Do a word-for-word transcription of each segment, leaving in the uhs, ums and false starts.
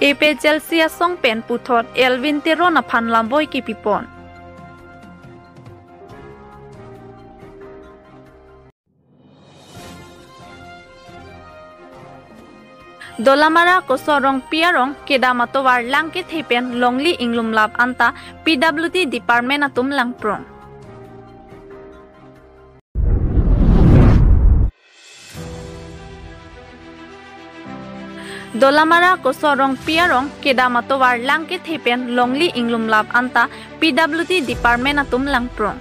A P H L C asong pen puthot Elwin Teron aphan lamboi kepipon. Dolamara Kosor Rongpi arong kedam atovar lang kethe pen longli inglumlap anta P W D department atum langprong. Dolamara Kosor Rongpi arong kedam atovar lang kethe pen longli inglumlap anta P W D department atum langprong.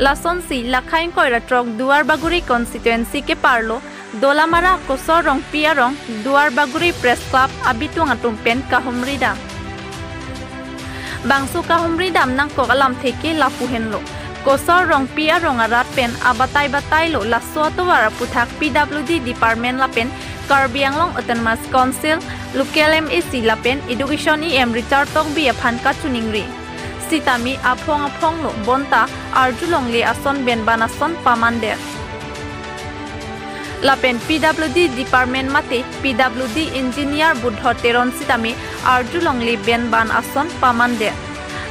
Lasonsi lakhai ingkoi ra throk Duarbagori constituency keparlo Dolamara Kosor Rongpi arong Duarbagori Press Club abitung atum pen kahumri dam. Bangso kahumri dam nangkok alamthe ke lapu henlo. Kosor Rongpi arong arat pen abatai batailo laso atovar aputhak P W D department lapen Karbi Anglong Autonomous Council, local M A C lapen Education E M Richard Tokbi aphan kachiningri. Sitame aphong aphonglo bonta arjulongle ason benban ason pamandet. Lapen P W D department mate P W D engineer Buddho Teron sitame arjulongle benban ason pamandet.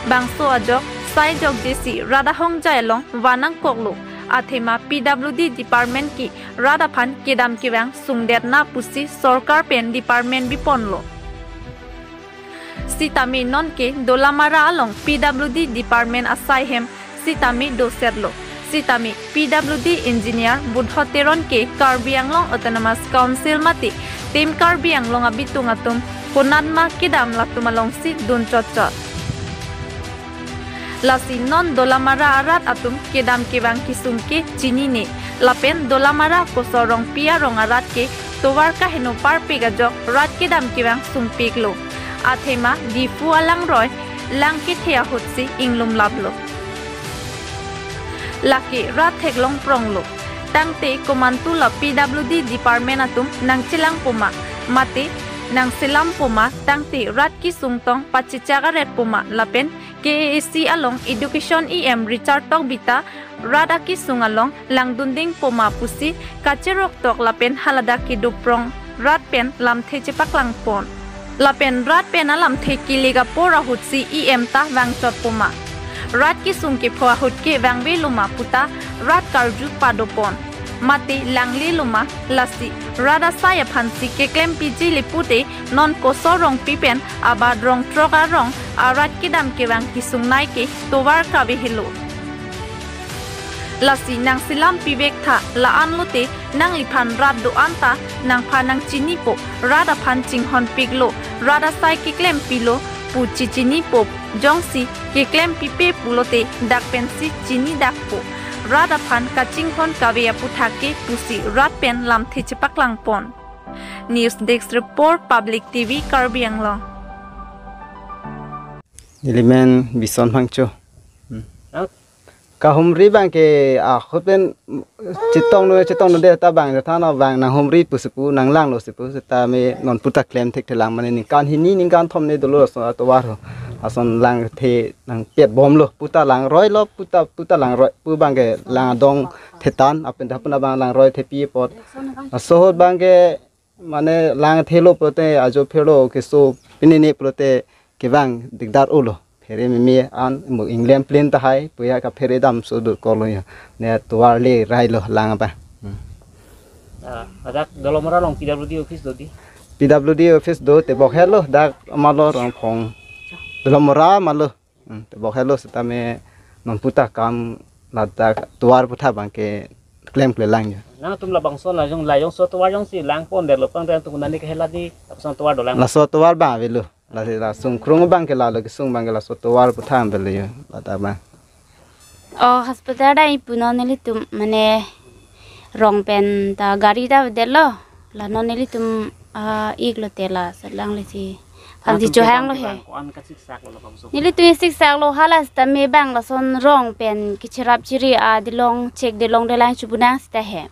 Bangso ajok sai jokjesi rat ahongjai along van nangkoklo. Athema P W D department ke rat aphan kedam kevang sungdetna pusi sorkar pen department biponlo. Sitame nonke Dolamara along P W D department asai hem sitame dosetlo. Sitame P W D engineer Buddho Teron ke Karbi Anglong Autonomous Council mate Team Karbi Anglong abitung atum konatma kedam latum alongsi dun chotchot. Lasi non Dolamara arat atum kedam kevang kesung ke chinine. Lapen Dolamara Kosor Rongpi arong arat ke tovar kaheno parpik ajok rat kedam kevang sungpiklo. Athema Diphu alangroi lang kethe ahutsi inglumlaplo. Lake rat theklong pronglo. Tangte komantu la P W D department atum nangchelang poma, mate nangselam poma, tangte rat kesung tong pachechak aret poma lapen K A A C along Education E M Richard Tokbi ta rat akesung along langdunding poma pusi kacheroktok lapen haladak kedoprong rat pen lamthe chepaklangpon. Lapen rat pen alamthe kilik apor ahutsi E M ta vangchot poma. Rat kesung kepho ahut ke vangveloma puta rat karju padopon. Mate langleloma lasi rat asai aphansi keklempiji le pute non Kosor Rongpi pen abad rong throk arong arat kedam kevang kesungnei ke tovar kave helo. Lasi nangselam pivek tha, la-an lote nangliphan rat do-an ta nangphan nangchinipo, rat aphan chinghonpiklo, rat asai keklempilo pu chichinipo, jongsi keklempipe pulote dak pensi chinidakpo. Rat aphan kachinghon kave aputhak ke pusi rat pen lamthe chepaklangpon. News Desk Report, Public T V, Karbi Anglong. Nelimen Bison Phangcho. Hmm. Out. Kahumri abang ke ahut pen chetongno chetongno de ta abang than abang nanghumri pusi pu nanglanglo si pu sitame non puta klemthekthelang mane ningkan hini ningkan thom ne dolo ason atovar ho. Ason langthe nangpet bomlo puta langroilo puta puta langroi pu abang ke lang adong thetan apen ta puna abang langroi thepi apot. Laso ahut abang ke mane langthelo pulote ajo pherlo keso pinini pulote kevang dikdar ulo. Phere meme an mo England plane tahai puya kaphere damso dur kolo ya. Ne tovar le railo lang apa. Hmm. Ah, ladak Dolamara along P W D office do di? P W D office do tebok helo dak amalo Rongphong. Dolamara amalo. Hmm, tebok helo sitame non puta kam ladak tovar aphuthak abang ke klemklelang ya. Nangtum labangso la jong la jongso tovar jongsi langpondetlo pang dan tung nani ke hela di lapuson tovar dolang. Laso tovar abang avelo. La la sungkrung abang ke lalo kesung abang ke laso tovar aphuthak avelo ya. Ladak abang. Oh, hospital dai punon nelitum mane rong pen ta gari ta vedetlo. La non nelitum, ah, iklo te la selang le si. Phan si chohanglo he. Ko-an kasiksak lo labangso. Nelitum siksaklo hala sitame abang lason rong pen kecherap chiri adilong chek dilong delang chubunang sita he.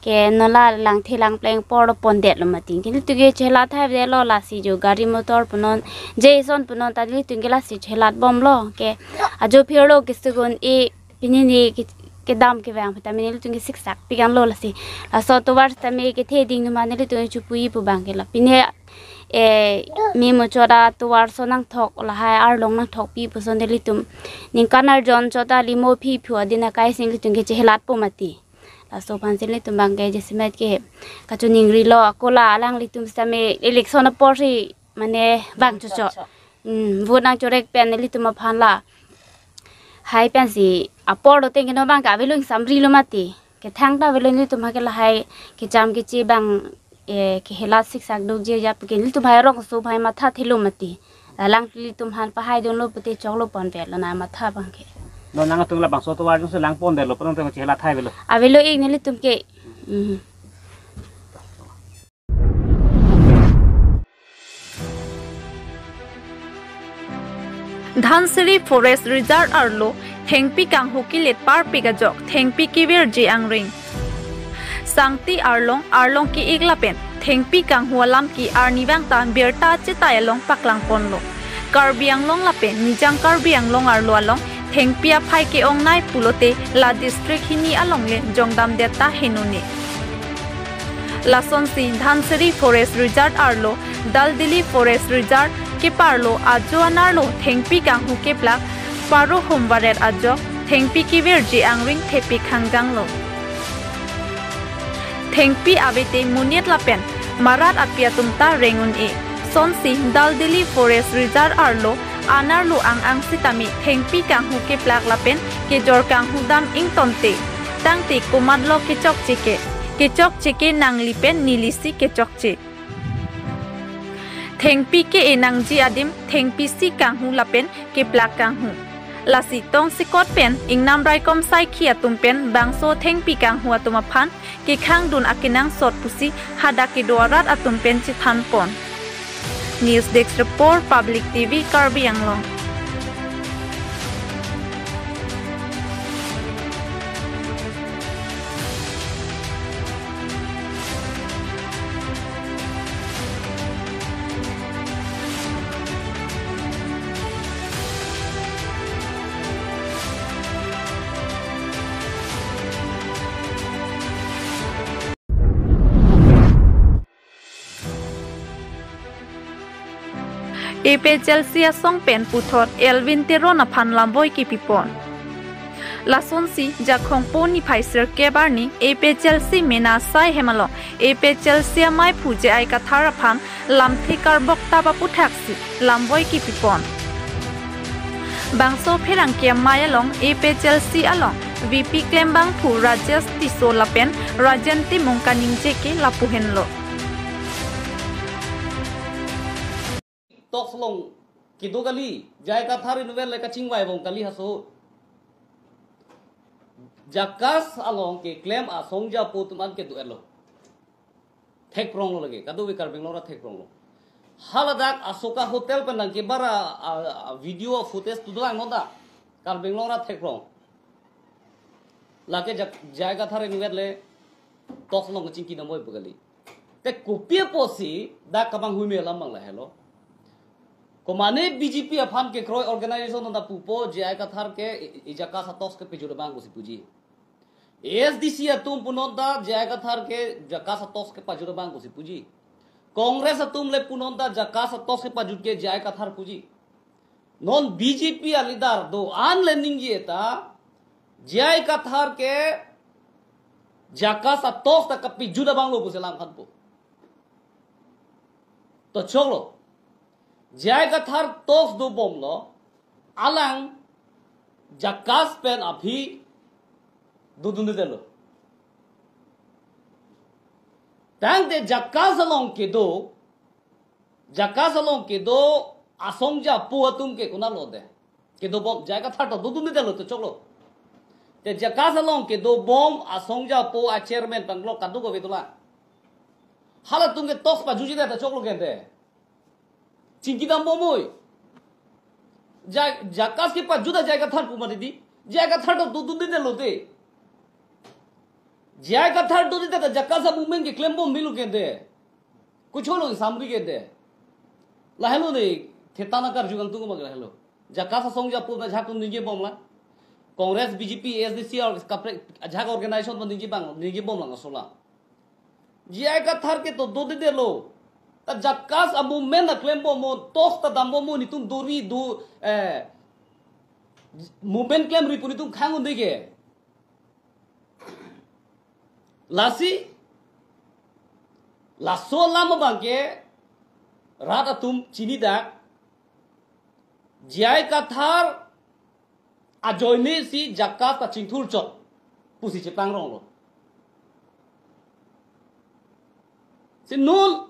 Ke non la langthe langpleng apor pondetlo mati. Ke nelitum ke chelat hai vedetlo lasi jo gari motor punon, je ison punon ta nelitum ke lasi chelat bomlo. Ke ajo pherlo kesegun e pinini ke, kedam kevang sitame nelitum ke siksak pikanlo lasi. Laso tovar sitame kethe ding ma nelitum chupu-i pu abang ke la. Pine Eh, me muchot atovar ason nangthok, lahai arlong nangthokpi puson nelitum ningkan arjon chot alimo aphi phu adin akai si nelitum ke chehelatpo mati. Laso aphan si nelitum abang ke jasemet ke kachiningrilo, ako la alanglitum sitame election apor si mane bang chocho. Hmm, vote nangchorek pen nelitum aphan lahai pensi apor lote keno abang ke avelo, ingsamrilo mati. Kethang ta avelo, nelitum ha ke lahai kecham keche abang, eh, kehelat siksak dukji ajat ke nelitum hai arongso hai matha thelo mati. Alanglitum aphan pahaidunlo pute choklo ponpe lo na matha abang ke. Non nangtum labangso atovar jongsi langpondetlo, punon te chehelat hai avelo. Avelo ik nelitum ke. Hmm. Dhansiri Forest Reserve arlo thengpi kanghu kelet parpik ajok thengpi kevirji angring. Sangti arlong, arlong ke-ik lapen thengpi kanghu alam ke arnivang ta birta chetai along paklangponlo. Karbi Anglong lapen Nijang Karbi Anglong arlo along thengpi aphai ke-ongnei pulote la district hini along le jongdamdet ta henone. Lasonsi Dhansiri Forest Reserve arlo Daldili Forest Reserve keparlo ajo anerlo thengpi kanghu keplak pharo humvaret ajok thengpi kevirji angring thepik hangjanglo. Thengpi avete monit lapen marat api atum ta reng un-e. Sonsi Daldili Forest Reserve arlo anerlo ang-ang sitame thengpi kanghu keplak lapen kejor kanghu dam ingtonte. Tangte komatlo kechokche ke? Kechokche ke nangli pen nelisi kechokche. Thengpi ke-e nangji adim thengpi si kanghu lapen keplak kanghu. Lasi tongsekot pen ingnam raikom saikhi atum pen bangso thengpi kanghu atum aphan kekhangdun akenangsot pusi hadak kedo arat atum pen chethanpon. News Desk Report, Public T V, Karbi Anglong. A P H L C asong pen puthot Elwin Teron aphan lamvoi kepipon. Lasonsi Jakhong po niphai sirkep arni A P H L C mena asai hem along A P H L C amaiphu J I Kathar aphan lamthe karbok tap aputhaksi lamvoi kepipon. Bangso pherangke amei along A P H L C along V P klembangphu Rajesh Tisso lapen Rajen Timung kaningje ke lapu henlo. Talks along kedo kali, J I Kathar inutvet le kachingvai bom kali haso. JACAS along keklem asongja apo atum an kedo-etlo. Thekpronglo lake, kadokave Karbi Anglong arat thekpronglo. Haladak Asoka Hotel pen nangkebar a, a, a video footage tu dolang non ta. Karbi Anglong arat thekprong. Lake Jak-, J I Kathar inutvet le talks along kachingki damvoi pu kali. Te kopi apotsi dak kabang huime alam abang lahelo. Komane B J P aphan kekroi organization nonta pupo J I Kathar ke i, i JACAS a-talks kepajut abang pusi puji. A S D C atum pu nonta J I Kathar ke JACAS a-talks kepajut abang pusi puji. Congress atum le pu nonta JACAS a-talks kepajut ke J I Kathar puji. Non B J P a-leader do-an le ningje ta J I Kathar ke JACAS a-talks ta kepajut abanglo pusi alam khanpo. To choklo. J I Kathar talks dobomlo. Alang JACAS pen aphi dodundedetlo. Tangte JACAS along kedo, JACAS along kedo asongja apo atum ke konatlo de? Kedobom, J I Kathar to dodundedetlo to choklo. Te JACAS along kedobom asongja apo a-chairman panglo kadokave dolang. Halatum ke talks pajutjedet ta choklo ke de? Chingki dambomoi. Ja-, JACAS kepajut ta J I Kathar pu mati di. J I Kathar to dodundedetlo te. J I Kathar dodunde ta JACAS a-movement keklembom milo ke de? Kocholo ingsamri ke de? Lahelo de, theta nangkarju kangtung abang lahelo. JACAS asongja apo ajahak atum ningjebom lang. Congress, B J P, A S D C or kaprek ajahak organization atum ningjebang, ningjebom lang asola. J I Kathar ke to dodedetlo. Ta JACAS a-movement ta klembom mo, talks ta dambom mo, netum dori do, eh, movement klemri pu netum khang un-e ke. Lasi, laso alam abang ke rat atum chinidak, J I Kathar ajoine si JACAS ta chingthur chot pusi cheplangronglo. Si non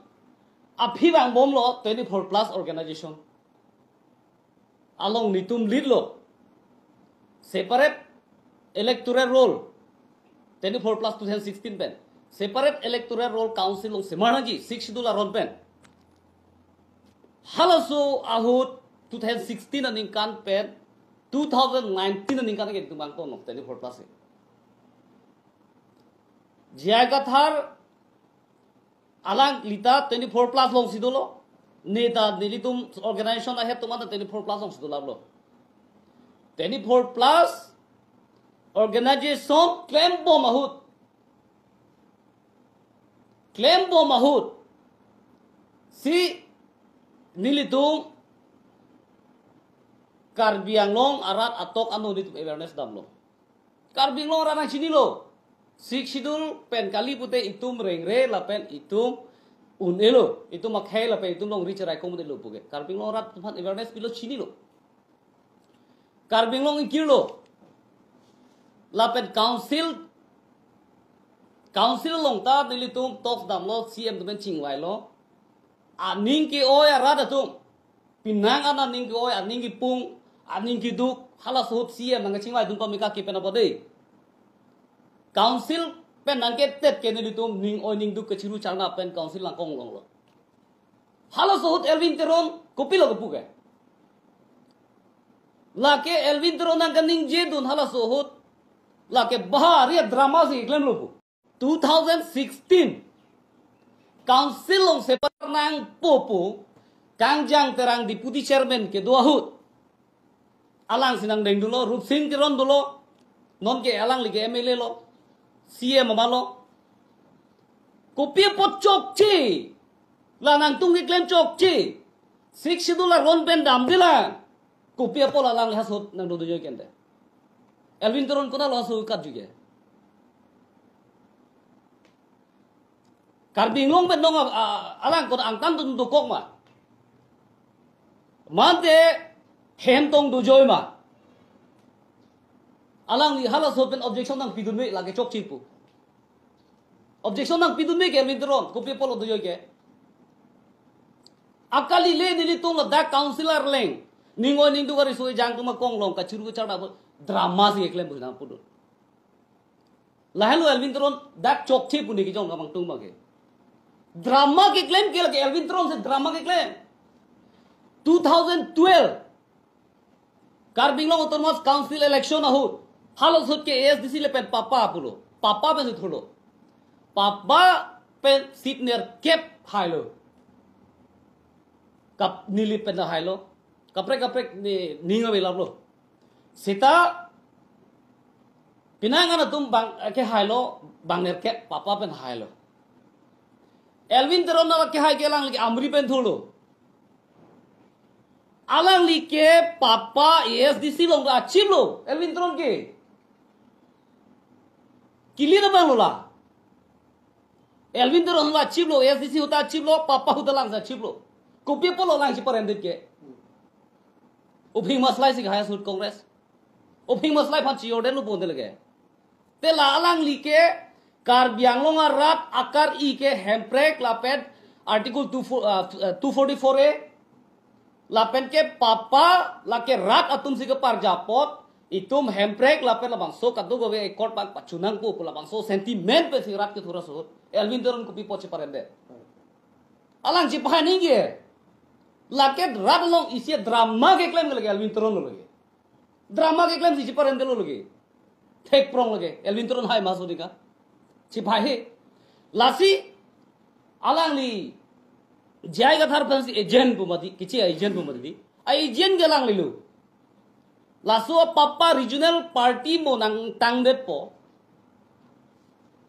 aphi vangbomlo twenty-four plus organization along netum lead lo. Separate electoral roll, twenty-four plus two thousand sixteen pen. Separate electoral roll council along semar nangji, sixth schedule aron pen. Halaso ahut two thousand sixteen aningkan pen two thousand nineteen aningkan ke netum vangponlo twenty-four plus. J I Kathar alangli ta twenty-four plus alongsi dolo. Ne ta nelitum organization ahead atum ta twenty-four plus alongsi dolaplo. Twenty-four plus organization klembom ahut, klembom ahut si nelitum Karbi Anglong arat atok ano netum awareness damlo. Karbi Anglong arat nangchinilo. Sixth schedule pen kali pute itum rengre lapen itum un-elo, itum akhei lapen itum longri cherai kong un-elo pu ke. Karbi Anglong arat aphan awareness pilo, chinilo. Karbi Anglong ingkirlo. Lapen council, council along ta nelitum talks damlo, C M atum pen chingvailo. Aning ke-oi arat atum, penang an aning ke-oi, aning kepung, aning keduk, halaso ahut C M nangkachingvai dun pamika ke pen apot dei. Council pen nangketet ke nelitum ning oi ning duk kachiru charna pen council nangkong longlo. Halaso ahut Elwin Teron kopilo kepu ke. Lake Elwin Teron nangkaningje dun halaso ahut. Lake bahari drama si klemlo pu. Two thousand sixteen council along separate nangpo pu Kangjang Terang deputy chairman kedo ahut. Alangsi nangdeng dolo, Rupsing Teron dolo, non ke alangli ke M L A lo, C M ama lo. Kopi apot chokche, la nangtum keklem chokche, sixth schedule aron pen damde la. Kopi apot alangli halaso ahut nangdo dojoi kente. Elwin Teron konatlo halaso ahut katju ke? Karbi Anglong pen nong a, a, alang kon angtan dun dokok ma? Mante hem tong dojoi ma? Alangli halaso ahut pen objection nangpidun me lake chokche pu. Objection nangpidun me ke Elwin Teron, kopi apotlo dojoi ke? Akali le nelitum ladak council arleng, ning oi ning duk ariso ejang atum akong along kachiru kacharna pu drama si keklem pu nangpudun. Lahenlo Elwin Teron dak chokche pu ne kejong abang tung abang ke. Drama keklem ke lake Elwin Teron si drama keklem. Two thousand twelve Karbi Anglong Autonomous Council election ahut, halaso ahut ke A S D C le pen papa pulo. Papa pen si thurlo. Papa pen seat nerkep hailo. Kap neli pen hailo. Kaprek kaprek ne ning ave laplo. Seta penang an atum bang kehailo, bang nerkep papa pen hailo. Elwin Teron nangkehai ke alangli ke Amri pen thurlo. Alangli ke papa A S D C along ta achiplo, Elwin Teron ke. Kili na bang lo la. Elwin Teron la achiplo, A S D C ahut ta achiplo, papa ahut ta alangsi achiplo. Kopi apotlo alang chiparem det ke? Uphing maslai si kehai ahut Congress. Uphing maslai aphan chijor detlo bonte lake. Te la alangli ke Karbi Anglong arat akar-i ke hemprek lapen Article two four, ah, two forty-four A. Lapen ke papa lake rat atum si keparja apot, itum hemprek lapen labangso kadokave accord abang pachunang pu pu labangso sentiment pensi rat kethur aso ahut Elwin Teron kopi apot chiparem det? Alang chipahai ningje. Lake rat along isi drama keklem ke lake Elwin Teron lo lake. Drama keklem si chiparem detlo lake. Thekprong lake. Elwin Teron hai ma so dika. Chipahai he. Lasi alangli J I Kathar aphansi agent pu mati, kechi agent pu mati. A-agent ke alanglilo. Laso papa regional party mo nangtang detpo,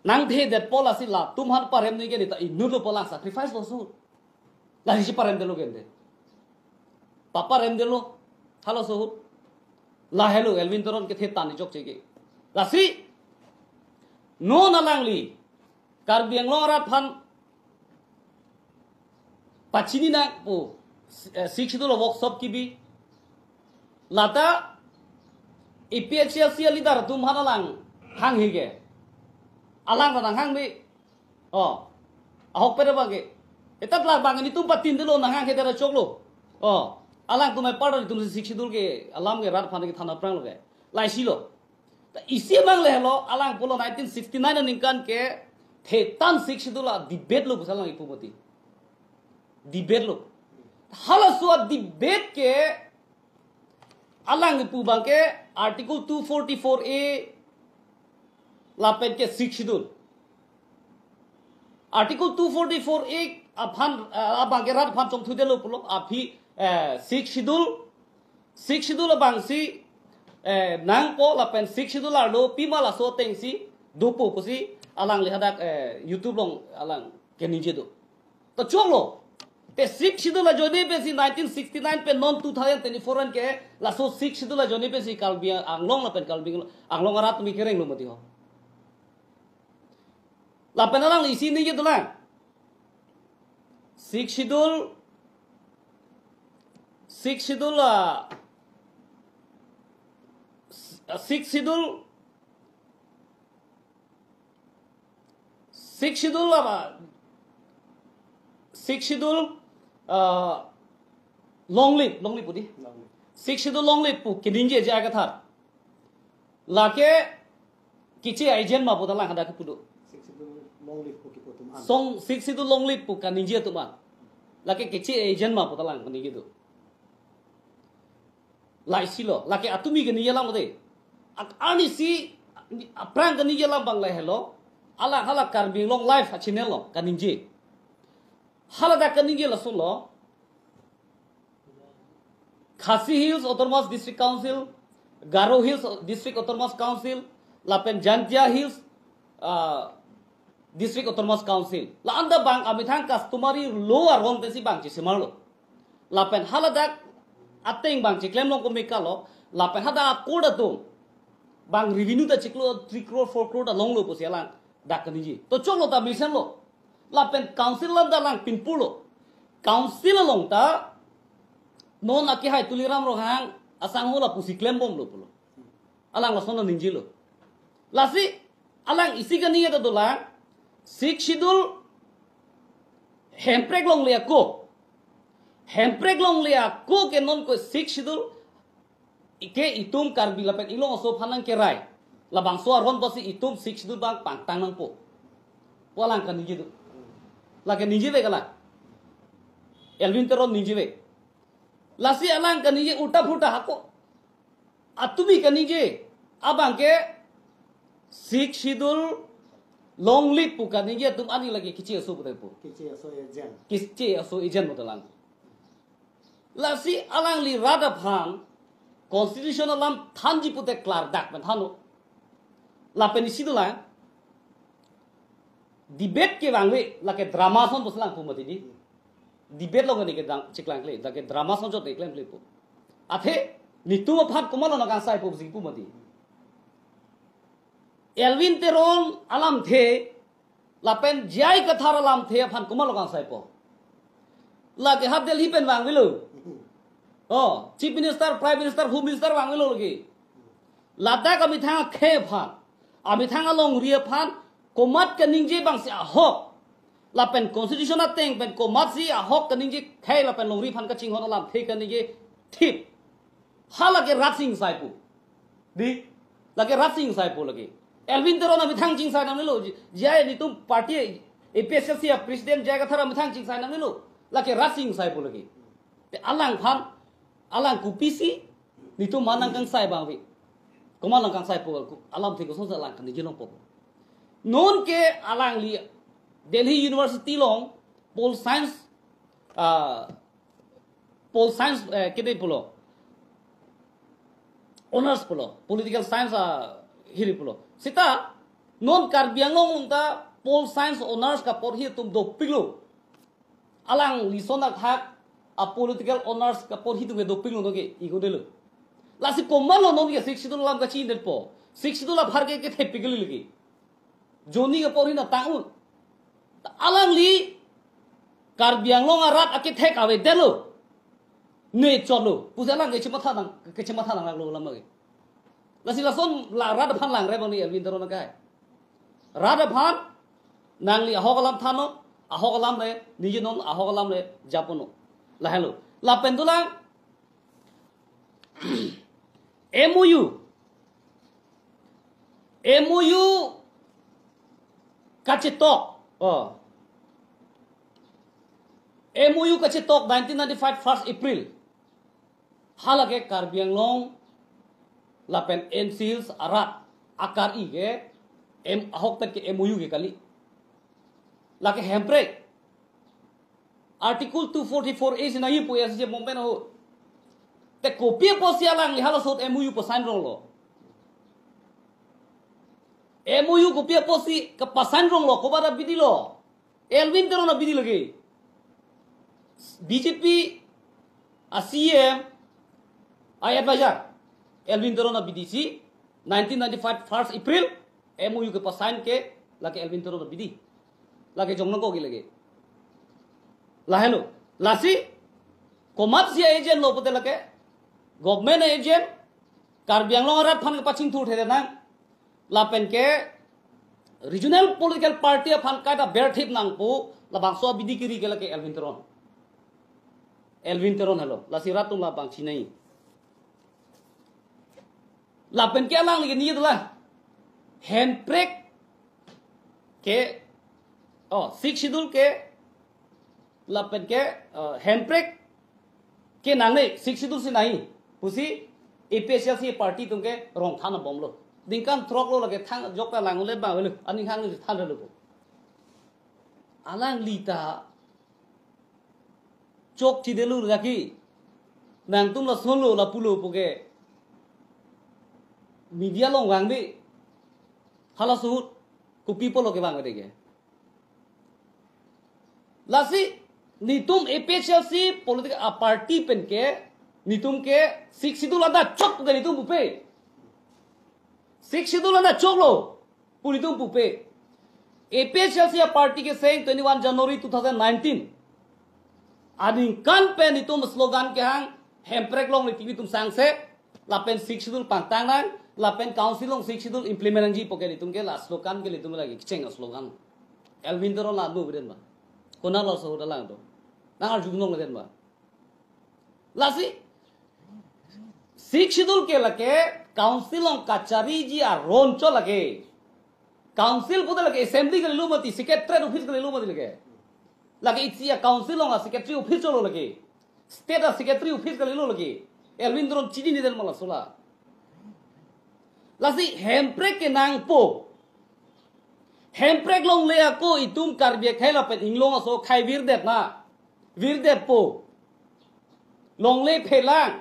nangthe detpo, lasi latum aphan parem ningje ne ta inutlo pu alang sacrifice lo ahut. Lahei si paremdetlo kente. Paparemdetlo. Halaso ahut. Lahelo Elwin Teron kethe tan chokche ke. Lasi. Non alangli. Karbi Anglong arat aphan pachini nangpo, eh, Sixth Schedule workshop kebi. Lata A P H L C a leader atum aphan alang hanghe ke. Alang ta nanghangme. Oh. Ahokpet abang ke. Etat la abang netum patin delo nanghanghe dera choklo. Oh. Alangtum apar netum si Sixth Schedule ke alam ke rat aphan kethan aphranglo ke. Lahei si lo. Ta isi abang lehelo, alang pulo nineteen sixty-nine aningkan kethe tan Sixth Schedule a-debate lo pusi alang ipu mati. Debate lo. Halaso a-debate ke alang ipu abang ke Article two forty-four A lapen ke Sixth Schedule. Article two forty-four A aphan, eh, abang ke rat aphan chongthudetlo pulo, aphi, eh, Sixth Schedule, Sixth Schedule abang si, eh, nangpo lapen Sixth Schedule arlo pima laso ateng si dopo pusi alangli hadak, eh, YouTube along alang keningje do. To choklo. Te Sixth Schedule ajoine pensi nineteen sixty-nine pen non two thousand twenty-four an ke laso Sixth Schedule ajoine pensi Karbi Anglong lapen Karbi Anglong arat mi kerenglo mati ho. Lapen alangli isi ningje dolang. Sixth Schedule, Sixth Schedule, ah, Sixth Schedule, Sixth Schedule apa? Sixth Schedule, ah, long live, long live pu di. Long live. Sixth Schedule long live pu keningje J I Kathar. Lake keche a-agent ma pu ta alang hadak kepu do. Sixth Schedule long live pu kipu atum an. Song Sixth Schedule long live pu kaningje atum an. Lake keche a-agent ma pu ta alang kaningje do. Lahei si lo, lake atumi kaningje alam de. Ak-, arnisi aphrang kaningje alam abang lahelo. Hala hala Karbi Anglong Live a-channel along kaningje. Hala dak kaningje lason lo. Khasi Hills Autonomous District Council, Garo Hills District Autonomous Council, lapen Jaintia Hills, ah, District Autonomous Council. La-an ta bang amethang customary law aron pensi bang chesemarlo. Lapen hala dak ateng bang cheklem long kome kalo, lapen hadak a-court atum bang revenue ta chiklo three crore, four crore ta longlo pusi alang dak kaningje. To choklo ta mesenlo. Lapen council alam ta alang pinpurlo. Council along ta non akehai Tuliram Ronghang asangho lapusi klembomlo pulo. Alang lason ta ningjelo. Lasi alang isi kaningje ta dolang, Sixth Schedule hemprek longle ako. Hemprek longle ako ke non ko Sixth Schedule ke itum Karbi lapen Inglong aso aphan nangkerai. Labangso aron pusi itum Sixth Schedule abang pangtang nangpo pu alang kaningje do. Lake ningje ve kalang. Elwin Teron ningje ve. Lasi alang kaningje ulta phulta hako. Atumi kaningje abang ke Sixth Schedule long live pu kaningje atum ani lake keche aso pu ta pu. Keche aso agent. Keche aso agent mo ta lang. Lasi alangli rat aphan constitution alam thanji pute klardak pen thanlo. Lapen isi dolang. Debate ke vangve lake drama ason pusi alang pu mati di. Debate along ke ne kedang chiklang kle, lake drama ason chot ne klemkle pu. Athe netum aphan komatlo nangkangsai pu pusi pu mati. Elwin Teron alamthe lapen J I Kathar alamthe aphan komatlo kangsaipo. Lake ha Delhi pen vangvelo. Oh, Chief Minister, Prime Minister, Home Minister vangvelo lake. Ladak amethang akhei aphan, amethang alongri aphan komat kaningje abang si ahok. Lapen constitution ateng pen komat si ahok kaningje khei lapen longri aphan kachinghon alamthe kaningje thip. Hala ke rat chingsai pu. Di, lake rat chingsai pu lake. Elwin Teron amethang chingsai nangnelo. J I netum party A P H L C a-president J I Kathar amethang chingsai nangnelo. Lake rat chingsai pu lake. Te alangphan, alang kopisi netum aphan nangkangsai abang ave. Komat nangkangsai pu alamthe kosonsi alang kaningje longpo. Non ke alangli Delhi University along Pol Science, ah, Pol Science, eh, kede pulo. Honours pulo. Political Science, ah, hiri pulo. Seta, non Karbi Anglong along ta Pol Science Honours kaporhi atum dopiklo. Alangli ason athak a political honors kaporhi atum ke doping lo no ke igo delo. Lasi komatlo non ke Sixth Schedule alam kachi-indet po. Sixth Schedule aphan ke kethepik lagi. Joni kaporhi na tang-un. Alangli Karbi Anglong arat akethek avedetlo. Ne chotlo. Pusi alang kechematha nang, kechematha nang lo lama ke. Lasi lason la rat aphan langre bang ni Elwin Teron akai. Rat aphan nangli ahok alam thannon, ahok alam le, niji non ahok alam le, japonnon. Lahelo. Lapen dolang M O U. M O U kachetok. Oh. M O U kachetok nineteen ninety-five first April. Halake Karbi Anglong lapen N C Hills arat akar-i ke M, ahokpet ke M O U ke kali. Lake hemprek. Article two forty-four A si nangji pu ya si je momen ho. Te kopi apotsi alangli halaso ahut M O U pa-sign ronglo. M O U kopi apotsi kepa-sign ronglo, koba ra bidi lo. Elwin Teron abidi lagi. B J P a C M a advisor. Elwin Teron abidi si nineteen ninety-five first April M O U kepa-sign ke lake Elwin Teron abidi. Lake Jongnang ko ke lagi. Lahelo. Lasi komatsi agent lo pute lake government agent, Karbi Anglong arat aphan kepachingthur thede nang. Lapen ke regional political party aphan kaita berthip nangpo labangso abidi kiri ke lake Elwin Teron. Elwin Teron helo. Lasi rat atum labang chinai. Lapen ke alangli ke ni itulah. Hemprek ke, oh, Sixth Schedule ke, lapen ke, eh, hemprek ke nangne, Sixth Schedule si nangji pusi A P H L C party atum ke rong than abomlo. Ningkan throk lo lake thang jok ta lang le bang le, aning hang le than lo. Alangli ta chokchedetlo lake. Nangtum lasonlo lapulo pu ke media along vangve. Halaso ahut kopi apotlo kevangvede ke. Lasi netum A P H L C political, ah, party pen ke netum ke Sixth Schedule anta chok ke netum pupe. Sixth Schedule anta choklo pu netum pupe. A P H L C a party keseng twenty-one January two thousand nineteen aningkan pen netum slogan kehang, hemprek longle tik netum sangse, lapen Sixth Schedule pangtang nang, lapen council along Sixth Schedule implement nangji pu ke netum ke la slogan ke netum lagi kecheng slogan. Elwin Teron la nu biden ba. Konat laso ahut alang do. Nang arjulong biden ba. Lasi Sixth Schedule ke lake council along kachariji aron chot lake. Council pute lake assembly kalilo mati, secretariat office kalilo mati lake. Lake isi a council along a secretary office chotlo lake. State a secretary office kalilo lake. Elwin Teron chinine den ma laso la. Lasi hemprek ke nangpo. Hemprek longle ako itum Karbi akhei lapen inglong aso akhei virdet na. Virdetpo. Longle phelang.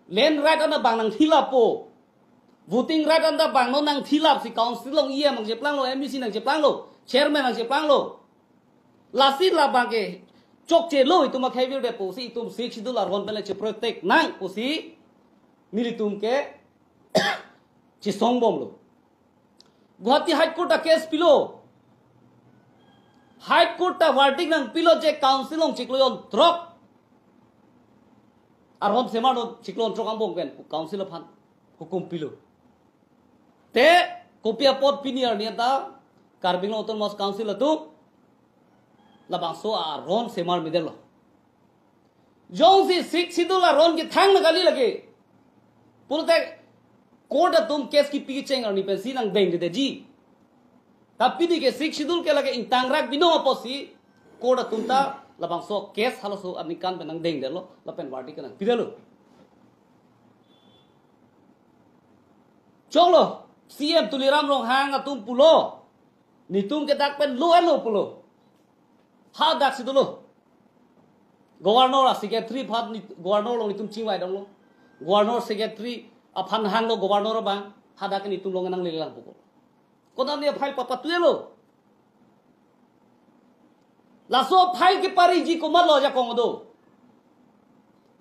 Land right anta bang nangthilappo. Voting right anta bang non nangthilap si council along E M nangcheplanglo, M D C nangcheplanglo, chairman nangcheplanglo. Lasi labang ke chokchelo itum akhei virdetpo si itum Sixth Schedule aron pen le cheprotect nang pusi nelitum ke chesongbomlo. Guwahati High Court ta case pilo. High Court ta verdict nangpilo je council along chiklo jon throk aron semar do, chiklo jon throk angbong pen council aphan hukum pilo. Te kopi apot pini arni anta Karbi Anglong Autonomous Council atum labangso aron semar medetlo. Jongsi Sixth Schedule aron kethang na kali lake. Pulote court atum case kipi kecheng arni pensi nangdengdedetji. Tapi di ke Sixth Schedule ke lake ingtangrak binong apotsi court atum ta labangso case halaso aningkan pen nangdengdetlo, lapen verdict ke nangpidetlo. Choklo, C M Tuliram Ronghang atum pulo. Netum ke dak pen lo-etlo pulo. Hadak si dolo. Governor a secretary aphan ni, governor along netum chingvai damlo. Governor secretary aphan hanglo governor abang. Hadak netum along nanglelelang puko. Konat ne file papatuelo. Laso file kepariji komatlo ajakong do?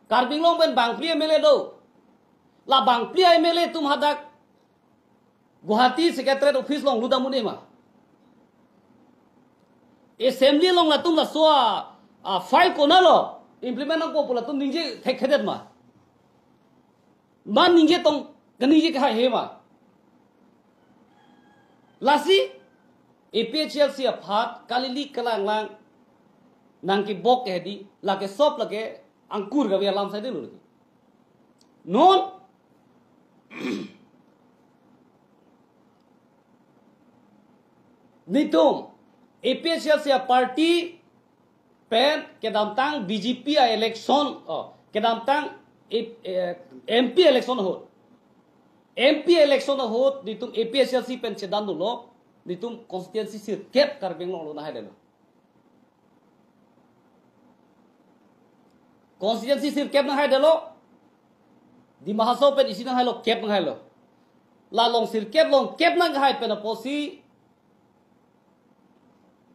Karbi Anglong pen bangphli M L A do. La bangphli M L A atum hadak Guwahati Secretariat Office along lut amun-e ma? Assembly along latum laso a, a file konatlo implement nangpo pu latum ningje thekthedet ma? Ma ningje tong, kaningje kahai he ma? Lasi A P H L C aphan kalili kalanglang nangkebok ke hedi, lake sop lake angkur kave alam saidelo lake. Non netum A P H L C aparty pen kedamtang B J P a-election, oh, kedamtang eh, eh, M P election ahut. M P election ahut netum A P H L C pen chedan dolo, netum constituency sirkep Karbi Anglong lo nanghaidetlo. Constituency sirkep nanghaidetlo. Dima Hasao pen isi nanghailo, kep nanghailo. La long sirkep long kep nanghai pen apotsi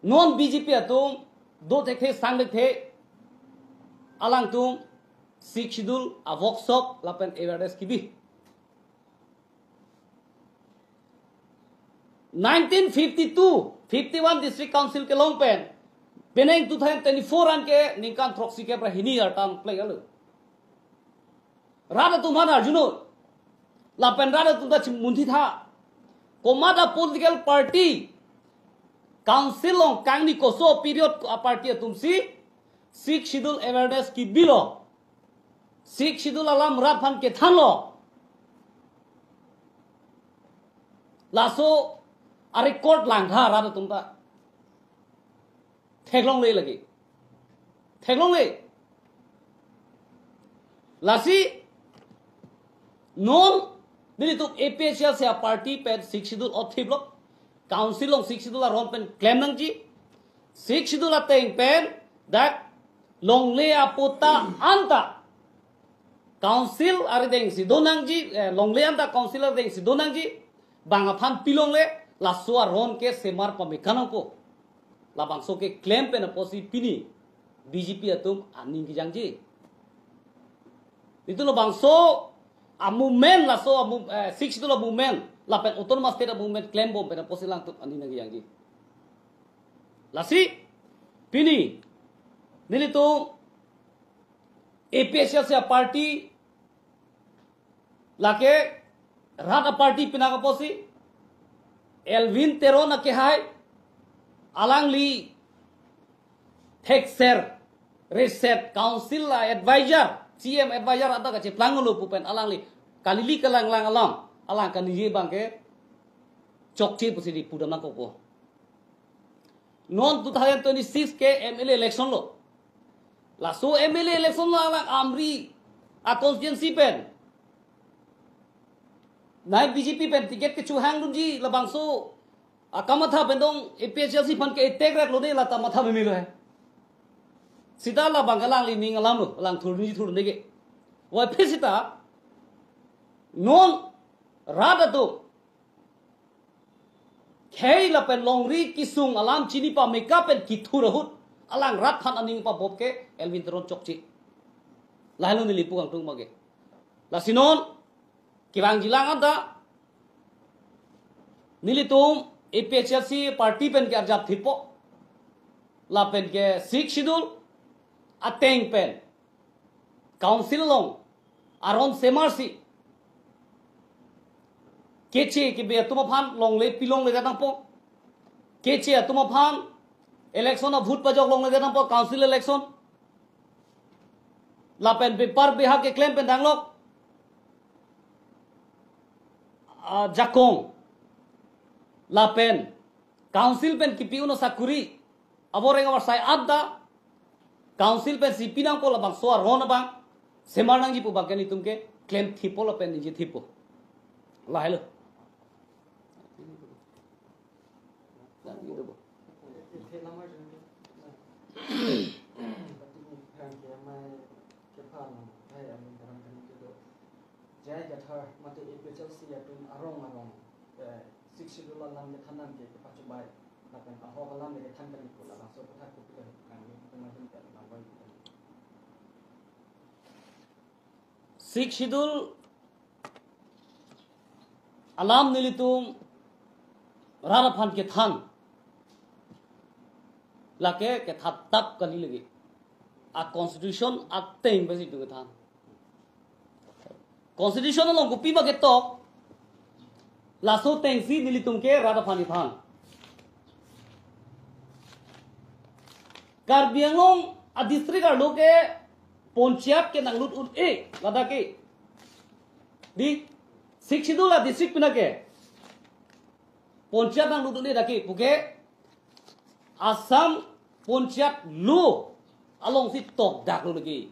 non B J P atum dothekthe sangthekthe alangtum Sixth Schedule a-workshop lapen awareness kebi. Nineteen fifty-two, fifty-one District Council kelong pen penang two thousand twenty-four an ke ningkan throksi kep ra hini artan plek alo. Rat atum aphan arjunon. Lapen rat atum ta chimunthi tha. Komat a-political party council along kangni koso period a-party atumsi Sixth Schedule awareness kebilo? Sixth Schedule alam rat aphan kethanlo? Laso a-record langtha rat atum ta. Theklongle lake. Theklongle. Lasi non nelitum A P H L C aparty pen Sixth Schedule othiplo. Council along Sixth Schedule aron pen klem nangji. Sixth Schedule ateng pen dak longle apatta anta council arideng si do nangji, eh, longle anta council arideng si do nangji, bang aphan pilongle, laso aron ke semar pameka nangpo. Labangso keklem pen apotsi pini B J P atum aning kejangji. Itum labangso a-movement, laso a-mov-, eh, Sixth Schedule a-movement, lapen Autonomous State a-movement klembom pen apotsi alangtum aning nangkejangji. Lasi pini nelitum A P H L C aparty lake rat aparty pinaka apotsi Elwin Teron akehai, alangli thekser reset council a-advisor, C M advisor anta kacheplanglo pu pen alangli kalili kalanglang alam, alang kaningje abang ke chokche pusi di pudam nangkokpo. Non two thousand twenty-six ke M L A election lo. Laso M L A election lo alang Amri a-constituency pen nai B J P pen ticket kechohangdunji labangso akamatha pen dong A P H L C aphan ke-attack ret lo ne, lata matha meme lo he. Seta labang ke alangli ning alam lo, alang thurji thur neke. Wai phe seta non rat atum khei lapen longri kesung alam chini pameka pen kethur ahut alang rat aphan aning pabop ke Elwin Teron chokche. Lahelo neli pu kangtung abang ke. Lasi non kevangjilang anta nelitum A P H L C party pen ke arjap thipo. Lapen ke Sixth Schedule ateng pen council along aron semarsi keche kebe atum aphan longle pilongledet nangpo. Keche atum aphan election a-vote pajok longledet nangpo, council election. Lapen bepar behak keklem pen danglok ajakong. Lapen council pen kipi-un asakuri aboreng abarsai anta council pensi pinangpo, labangso aron abang semar nangji pu abang ke nelitum keklem thipo lapen ningje thipo. Lahelo. J I Kathar mate A P H L C atum arong arong, eh, Sixth Schedule alam kethan an ke kepachobei. Lapen ahok alam le kethan kali pu labangso aputhak kopi kali nangli pu majin kali nangli. Sixth Schedule alam nelitum rat aphan kethan, lake kethan tap kali lagi. A constitution ateng pensi itum kethan. Constitution along kopi ma ketok, laso atengsi nelitum ke rat aphan kethan. Karbi Anglong a district arlo ke panchayat ke nanglut un-e, ladak ke. Di, Sixth Schedule a district pina ke panchayat nanglut un-e dak ke, puke Assam panchayat law alongsi tokdaklo lagi.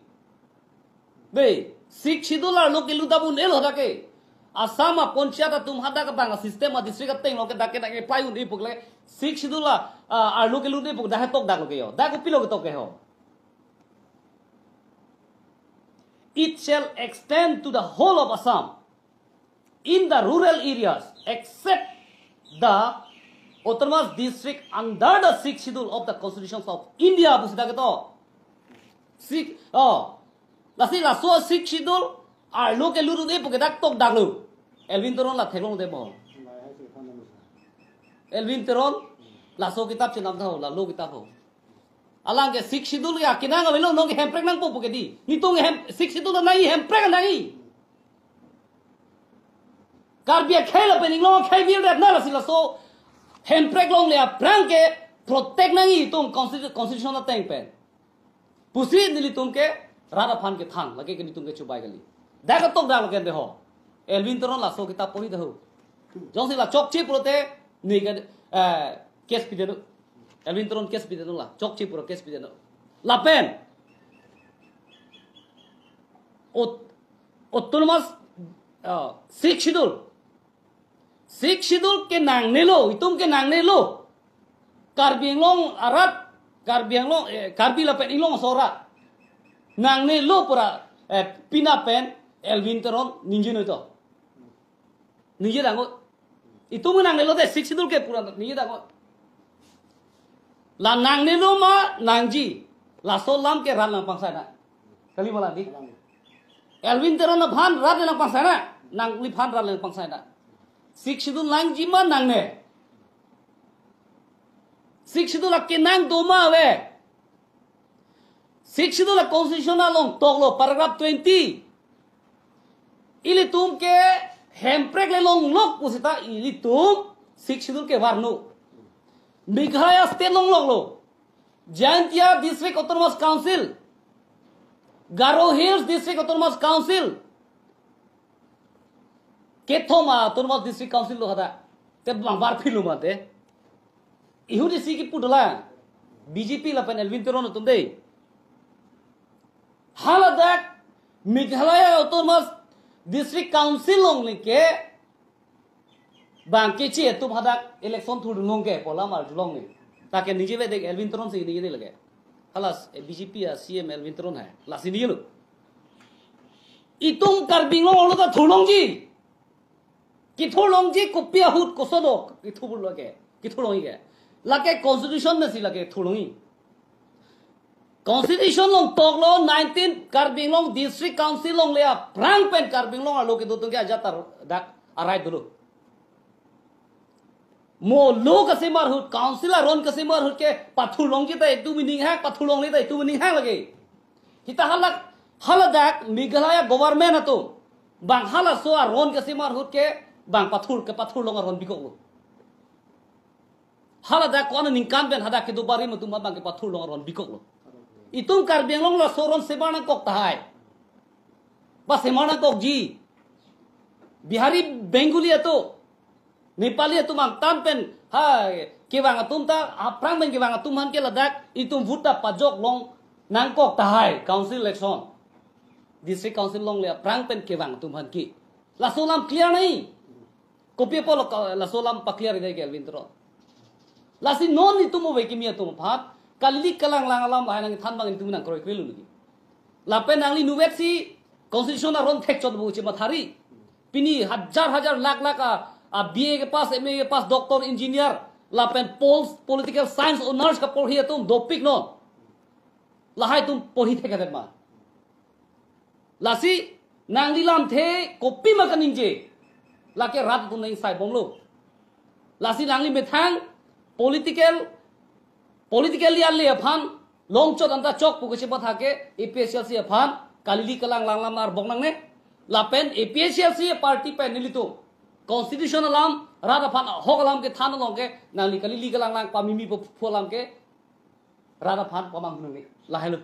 Be, Sixth Schedule arlo kelut un-elo dak ke. Assam a panchayat atum hadak abang a system a district ateng along ke dak ke dak ke pai un-e pu ke Sixth Schedule a, a, arlo kelut un-e pu dak ke tokdaklo ke ho. Dak kopilo ketok ke ho. It shall extend to the whole of Assam in the rural areas except the autonomous district under the Sixth Schedule of the Constitution of India, pusi dak ketok. Sixth, oh. Lasi laso Sixth Schedule arlo kelut un-e pu ke dak tokdaklo. Elwin Teron la theklongde mo. Elwin Teron laso kitab chenam tha ho, la law kitab ho. Alang ke Sixth Schedule ke akenang avelo, non ke hemprek nangpo pu ke di. Nelitum hem, Sixth Schedule nangji, hemprek nangji. Karbi akhei lapen Inglong akhei virdet na, lasi laso hemprek longle aphrang ke protect nangji itum constitu-, constitution ateng pen, pusi nelitum ke rat aphan kethan, lake ke nelitum ke chubai kali. Dak ketokdak lake de ho. Elwin Teron laso kitab pori de ho. Jongsi la chokche pulote, ne ke, eh, case pideno. Elwin Teron case pideno la. Chokche pura case pideno. Lapen aut-, autonomous, ah, Sixth Schedule. Sixth Schedule ke nangnelo, itum ke nangnelo. Karbi Anglong arat, Karbi Anglong, eh, Karbi lapen Inglong aso arat nangnelo pura, eh, pina pen Elwin Teron ningje noi to. Ningje dangot. Itum nangnelo de, Sixth Schedule ke pura ningje dangot. La nangnelo ma nangji, laso alam ke rat nangpangsai na. Kali ma la di. Elwin Teron aphan rat nangpangsai na, nangliphan rat nangpangsai na. Sixth Schedule nangji ma nangne. Sixth Schedule akenang do ma ave. Sixth Schedule a constitution along toklo, paragraph twenty. Ilitum ke hemprek le longlok pusita ilitum Sixth Schedule ke varno. Meghalaya state longloklo. Jaintia District Autonomous Council, Garo Hills District Autonomous Council, kethom a Autonomous District Council lo hadak. Te bang bar philo mate. Ihudi si kipu dolang. B J P lapen Elwin Teron atum dei. Haladak Meghalaya Autonomous District Council longle ke bang keche atum hadak election thurdunlong ke pu alam arjulong ne. Ta ke ningjevedek Elwin Teron si ningje lake. Halas, eh, B J P a C M Elwin Teron hai. Lasi ningjelo. Itum Karbi Anglong arlo ta thurlongji. Kithurlongji kopi ahut kosodo kithurlo ke. Kithurlongji ke. Lake constitution nasi lake thurlongji. Constitution along toklo nineteen Karbi Anglong District Council longle aphrang pen Karbi Anglong arlo kedo atum ke ajat tar dak a right dolo. Mo law kasemar ahut, council aron kasemar ahut ke pathurlongji ta itum ninghang, pathurlongle ta itum ninghang lake. Kita halak, haladak Meghalaya government atum bang halaso aron kasemar ahut ke bang pathur, kepathurlong aron bikoklo. Haladak ko-an aningkan pen hadak kedo barim atum abang kepathurlong aron bikoklo. Itum Karbi Anglong laso aron semar nangkok tahai. Ba semar nangkokji. Bihari, Bengali atum, Nepali atum angtan pen, ha, kevang atum ta, aphrang pen kevang atum aphan ke ladak itum vote ta pajoklong nangkok tahai, council election. District council longle aphrang pen kevang atum aphan ke. Laso alam clear nai. Kopi apot lo ka-, laso alam pa-clear-i dei ke Elwin Teron. Lasi non itum ove kimi atum aphan, kalilik kalanglang alam lahai nangthan abang itum nangkroikre lo lagi. Lapen nangli inutvet si constitution aron thekchot pu chemathari. Pini hajar hajar lakh lakh a, a B A kepass, M A kepass, doctor, engineer, lapen Pol- political science honours kaporhi atum dopik non. Lahai atum porhi thekthedet ma. Lasi nangli lamthe kopima kaningje, lake rat atum nangsaibomlo. Lasi nangli methang political, politically ale aphan longchot anta chok pu kachepatha ke A P H L C aphan kalili kalanglang lam arbong nangne. Lapen A P H L C party pen nelitum constitution alam, rat aphan ahok alam kethan along ke nangli kalili kalanglang pamimi pu alam ke rat aphan pamang nangne. Lahelo.